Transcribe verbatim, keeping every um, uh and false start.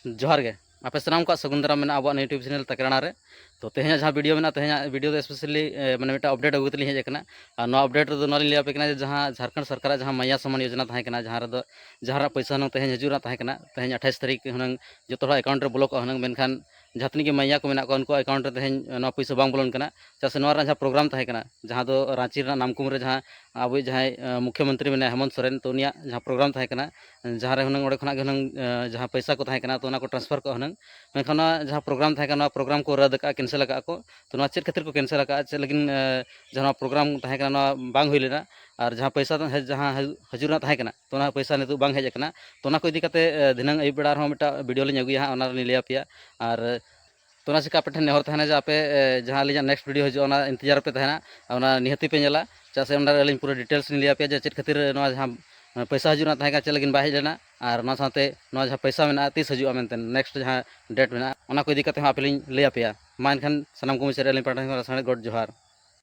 ᱡᱚᱦᱟᱨ ᱜᱮ, ᱟᱯᱮ ᱥᱟᱱᱟᱢ ᱠᱚᱣᱟᱜ ᱥᱟᱹᱜᱩᱱ ᱫᱟᱨᱟᱢ ᱢᱮᱱᱟᱜᱼᱟ ᱟᱵᱚᱣᱟᱜ ᱱᱤᱭᱩ YouTube ᱪᱮᱱᱮᱞ ᱛᱟᱠᱨᱟᱲᱟ ᱨᱮ᱾ ᱛᱚ ᱛᱮᱦᱮᱧᱟᱜ ᱡᱟᱦᱟᱸ ᱵᱷᱤᱰᱤᱭᱳ ᱢᱮᱱᱟᱜᱼᱟ, ᱛᱮᱦᱮᱧᱟᱜ ᱵᱷᱤᱰᱤᱭᱳ ᱫᱚ ᱥᱯᱮᱥᱟᱞᱤ ᱢᱟᱱᱮ ᱢᱤᱫᱴᱟᱝ ᱟᱯᱰᱮᱴ ᱟᱹᱜᱩ ᱠᱟᱛᱮ ᱞᱤᱧ ᱦᱮᱡ ᱟᱠᱟᱱᱟ᱾ ᱟᱨ ᱱᱚᱣᱟ ᱟᱯᱰᱮᱴ ᱨᱮᱫᱚ ᱱᱚᱣᱟ ᱞᱤᱧ ᱞᱟᱹᱭ ᱟᱯᱮ ᱠᱟᱱᱟ ᱡᱮ ᱡᱟᱦᱟᱸ ᱡᱷᱟᱲᱠᱷᱚᱸᱰ ᱥᱚᱨᱠᱟᱨᱟᱜ ᱡᱟᱦᱟᱸ ᱢᱟᱭᱟ ᱥᱚᱢᱢᱟᱱ ᱭᱳᱡᱚᱱᱟ ᱛᱟᱦᱮᱸ ᱠᱟᱱᱟ, ᱡᱟᱦᱟᱸ ᱨᱮᱫᱚ ᱡᱟᱦᱟᱸ ᱨᱮᱱᱟᱜ ᱯᱚᱭᱥᱟ ᱦᱩᱱᱟᱹᱝ ᱛᱮᱦᱮᱧ ᱦᱤᱡᱩᱜ ᱨᱮᱱᱟᱜ ᱛᱟᱦᱮᱸ ᱠᱟᱱᱟ, ᱛᱮᱦᱮᱧ ᱟᱴᱷᱟᱥ ᱛᱟᱹᱨᱤᱠᱷ ᱦᱩᱱᱟᱹᱝ ᱡᱚᱛᱚ ᱦᱚᱲᱟᱜ ᱮᱠᱟᱣᱩᱱᱴ ᱨᱮ ᱵᱚᱞᱚ ᱠᱚᱜᱼᱟ ᱦᱩᱱᱟᱹᱝ, ᱢᱮᱱᱠᱷᱟᱱ ᱡᱟᱦᱟᱸ ᱛᱤᱱᱟᱹᱜ ᱜᱮ ᱢᱟᱭᱟ ᱠᱚ ᱢᱮᱱᱟᱜ ᱠᱚᱣᱟ, ᱩᱱᱠᱩᱣᱟᱜ ᱮᱠᱟᱣᱩᱱᱴ ᱨᱮ ᱛᱮᱦᱮᱧ ᱱᱚᱣᱟ ᱯᱚᱭᱥᱟ ᱵᱟᱝ ᱵᱚᱞᱚᱱ ᱠᱟᱱᱟ᱾ ᱪᱮᱫᱟᱜ ᱥᱮ ᱱᱚᱣᱟ ᱨᱮᱱᱟᱜ ᱡᱟᱦᱟᱸ ᱯᱨᱳᱜᱨᱟᱢ ᱛᱟᱦᱮᱸ ᱠᱟᱱᱟ, ᱡᱟᱦᱟᱸ ᱫᱚ ᱨᱟᱸᱪᱤ ᱨᱮᱱᱟᱜ ᱱᱟᱢᱠᱩᱢ ᱨᱮ ᱡᱟᱦᱟᱸ ᱟᱵᱚᱭᱤᱡ ᱡᱟᱦᱟᱸᱭ ᱢᱩᱠᱷᱭᱚᱢᱚᱱᱛᱨᱤ ᱢᱮᱱᱟᱭᱟ ᱦᱮᱢᱚᱱᱛ ᱥᱚᱨᱮᱱ, ᱛᱚ ᱩᱱᱤᱭᱟᱜ ᱡᱟᱦᱟᱸ ᱯᱨᱳᱜᱨᱟᱢ ᱛᱟᱦᱮᱸ ᱠᱟᱱᱟ, ᱡᱟᱦᱟᱸ ᱨᱮ ᱦᱩᱱᱟᱹᱝ ᱚᱸᱰᱮ ᱠᱷᱚᱱᱟᱜ ᱜᱮ ᱦᱩᱱᱟᱹᱝ ᱡᱟᱦᱟᱸ ᱯᱚᱭᱥᱟ ᱠᱚ ᱛᱟᱦᱮᱸ ᱠᱟᱱᱟ, ᱛᱚ ᱚᱱᱟ ᱠᱚ ᱴᱨᱟᱱᱥᱯᱷᱟᱨ ᱠᱚᱜᱼᱟ ᱦᱩᱱᱟᱹᱝ᱾ ᱢᱮᱱᱠᱷᱟᱱ ᱱᱚᱣᱟ ᱡᱟᱦᱟᱸ ᱯᱨᱳᱜᱨᱟᱢ ᱛᱟᱦᱮᱸ ᱠᱟᱱᱟ, ᱱᱚᱣᱟ ᱯᱨᱳᱜᱨᱟᱢ ᱠᱚ ᱨᱟᱫ ᱟᱠᱟᱫᱼᱟ, ᱠᱮᱱᱥᱮᱞ ᱟᱠᱟᱫᱼᱟ ᱠᱚ᱾ ᱛᱚ ᱱᱚᱣᱟ ᱪᱮᱫ ᱠᱷᱟᱹᱛᱤᱨ ᱠᱚ ᱠᱮᱱᱥᱮᱞ ᱟᱠᱟᱫᱼᱟ, ᱪᱮᱫ ᱞᱟᱹᱜᱤᱫ ᱡᱟᱦᱟᱸ ᱱᱚᱣᱟ ᱯᱨᱳᱜᱨᱟᱢ ᱛᱟᱦᱮᱸ ᱠᱟᱱᱟ, ᱱᱚᱣᱟ ᱵᱟᱝ ᱦᱩᱭ ᱞᱮᱱᱟ? ᱟᱨ ᱡᱟᱦᱟᱸ ᱯᱚᱭᱥᱟ ᱫᱚ ᱦᱮᱡ, ᱡᱟᱦᱟᱸ ᱦᱤᱡᱩᱜ ᱨᱮᱱᱟᱜ ᱛᱟᱦᱮᱸ ᱠᱟᱱᱟ, ᱛᱚ ᱚᱱᱟ ᱯᱚᱭᱥᱟ ᱱᱤᱛᱚᱜ ᱵᱟᱝ ᱦᱮᱡ ᱟᱠᱟᱱᱟ᱾ ᱛᱚ ᱚᱱᱟ ᱠᱚ ᱤᱫᱤ ᱠᱟᱛᱮ ᱫᱷᱤᱱᱟᱹᱝ ᱟᱹᱭᱩᱵ ᱵᱮᱲᱟ ᱨᱮᱦᱚᱸ ᱢᱤᱫᱴᱟᱝ ᱵᱷᱤᱰᱤᱭᱳ ᱞᱤᱧ ᱟᱹᱜᱩᱭᱟ ᱦᱟᱸᱜ, ᱚᱱᱟ ᱨᱮᱞᱤᱧ ᱞᱟᱹᱭ ᱟᱯᱮᱭᱟ᱾ ᱟᱨ ᱛᱚ ᱚᱱᱟ ᱪᱤᱠᱟ ᱟᱯᱮ ᱴᱷᱮᱱ ᱱᱮᱦᱚᱨ ᱛᱟᱦᱮᱱᱟ ᱡᱮ ᱟᱯᱮ ᱡᱟᱦᱟᱸ ᱟᱹᱞᱤᱧᱟᱜ ᱱᱮᱠᱥᱴ ᱵᱷᱤᱰᱤᱭᱳ ᱦᱤᱡᱩᱜᱼᱟ, ᱚᱱᱟ ᱤᱱᱛᱮᱡᱟᱨ ᱨᱮᱯᱮ ᱛᱟᱦᱮᱱᱟ, ᱚᱱᱟ ᱱᱤᱦᱟᱹᱛᱤ ᱯᱮ ᱧᱮᱞᱟ᱾ ᱪᱮᱫᱟᱜ ᱥᱮ ᱚᱸᱰᱮ ᱟᱹᱞᱤᱧ ᱯᱩᱨᱟᱹ ᱰᱤᱴᱮᱞᱥ ᱞᱤᱧ ᱞᱟᱹᱭ ᱟᱯᱮᱭᱟ ᱡᱮ ᱪᱮᱫ ᱠᱷᱟᱹᱛᱤᱨ ᱱᱚᱣᱟ ᱡᱟᱦᱟᱸ ᱯᱚᱭᱥᱟ ᱦᱤᱡᱩᱜ ᱨᱮᱱᱟᱜ ᱛᱟᱦᱮᱸ ᱠᱟᱱᱟ, ᱪᱮᱫ ᱞᱟᱹᱜᱤᱫ ᱵᱟᱭ ᱦᱮᱡ ᱞᱮᱱᱟ, ᱟᱨ ᱚᱱᱟ ᱥᱟᱶᱛᱮ ᱱᱚᱣᱟ ᱡᱟᱦᱟᱸ ᱯᱚᱭᱥᱟ ᱢᱮᱱᱟᱜᱼᱟ ᱛᱤᱥ ᱦᱤᱡᱩᱜᱼᱟ ᱢᱮᱱᱛᱮ, ᱱᱮᱠᱥᱴ ᱡᱟᱦᱟᱸ ᱰᱮᱴ ᱢᱮᱱᱟᱜᱼᱟ, ᱚᱱᱟ ᱠᱚ ᱤᱫᱤ ᱠᱟᱛᱮ ᱦᱚᱸ ᱟᱯᱮ ᱞᱤᱧ ᱞᱟᱹᱭ ᱟᱯᱮᱭᱟ᱾ ᱢᱟ ᱮᱱᱠᱷᱟᱱ ᱥᱟᱱᱟᱢ ᱠᱚ ᱢᱩᱪᱟᱹᱫ ᱨᱮ ᱟᱹᱞᱤᱧ ᱯᱟᱦᱴᱟ ᱠᱷᱚᱱ ᱥᱟᱱᱟᱢ ᱜᱚᱰ ᱡᱚᱦᱟᱨ᱾